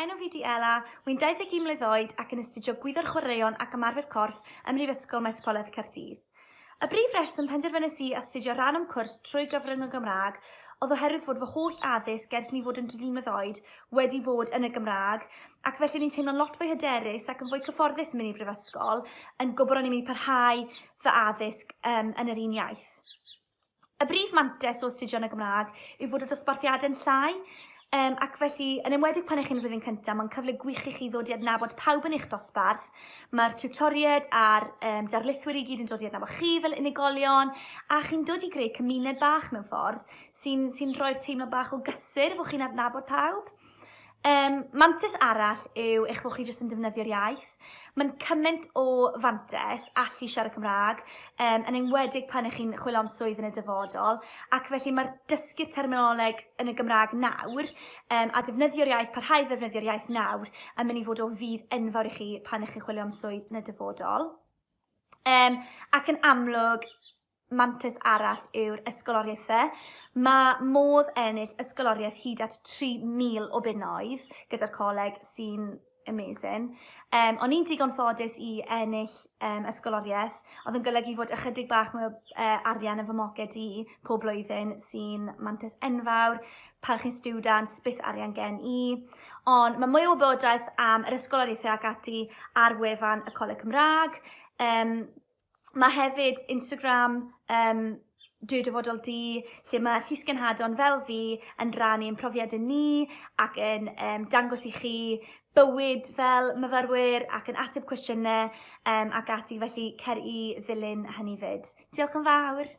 enw fi 'di Ela, wi'n 21 mlwydd oed ac yn astudio Gwyddor Chwaraeon ac Ymarfer Corff ym Mhrifysgol Metropolith Caerdydd. Y brif reswm penderfynes i astudio rhan o'm cwrs trwy gyfrwng y Gymraeg oedd oherwydd fod fy holl addysg ers mi fod yn dri mlwydd oed wedi fod yn y Gymraeg ac felly o'n i'n teimlo'n lot fwy hyderus ac yn fwy cyfforddus yn mynd i brifysgol yn gwybod o'n i'n mynd i parhau fy addysg um, yn yr un iaith. Y brif mantais o astudio yn y Gymraeg yw fod y dosbarthiadau'n llai, um, ac felly, yn enwedig pan ych chi'n y flwyddyn cyntaf, mae'n cyfle gwych i chi ddod i adnabod pawb yn eich dosbarth. Mae'r tiwtoriaid a'r um, darlithwyr i gyd yn dod i adnabod chi fel unigolion, a chi'n dod i greu cymuned bach mewn ffordd sy'n sy rhoi'r teimlo bach o gysur fod chi'n adnabod pawb. Yym, mantais arall yw eich bod chi jyst yn defnyddio'r iaith. Mae'n cymaint o fantais allu siarad Cymraeg, yym, yn enwedig pan 'ych chi'n chwilio am swydd yn y dyfodol, ac felly mae'r dysgu'r terminoleg yn y Gymraeg nawr, yym, a defnyddio'r iaith, parhau i ddefnyddio'r iaith nawr, yn mynd i fod o fudd enfawr i chi pan 'ych chi'n chwilio am swydd yn y dyfodol. Yym, ac yn amlwg, Mantais arall yw'r ysgoloriaethau. Mae modd ennill ysgoloriaeth hyd at 3,000 o bunnoedd gyda'r coleg sy'n amazing. Um, o'n i'n digon ffodus i ennill um, ysgoloriaeth, oedd yn golygu fod ychydig bach mwy o uh, arian yn fy moced i pob blwyddyn sy'n mantais enfawr. Pan chi'n stiwdant, byth arian gen i. Ond mae mwy o wybodaeth am yr ysgoloriaethau ac ati ar wefan y Coleg Cymraeg. Um, Mae hefyd Instagram, yym, Dwi Dyfodol Du, lle mae llysgenhadon fel fi yn rhannu ein profiadau ni ac yn yym dangos i chi bywyd fel myfyrwyr ac yn ateb cwestiynau yym ac ati, felly cer i ddilyn hynny 'fyd. Diolch yn fawr!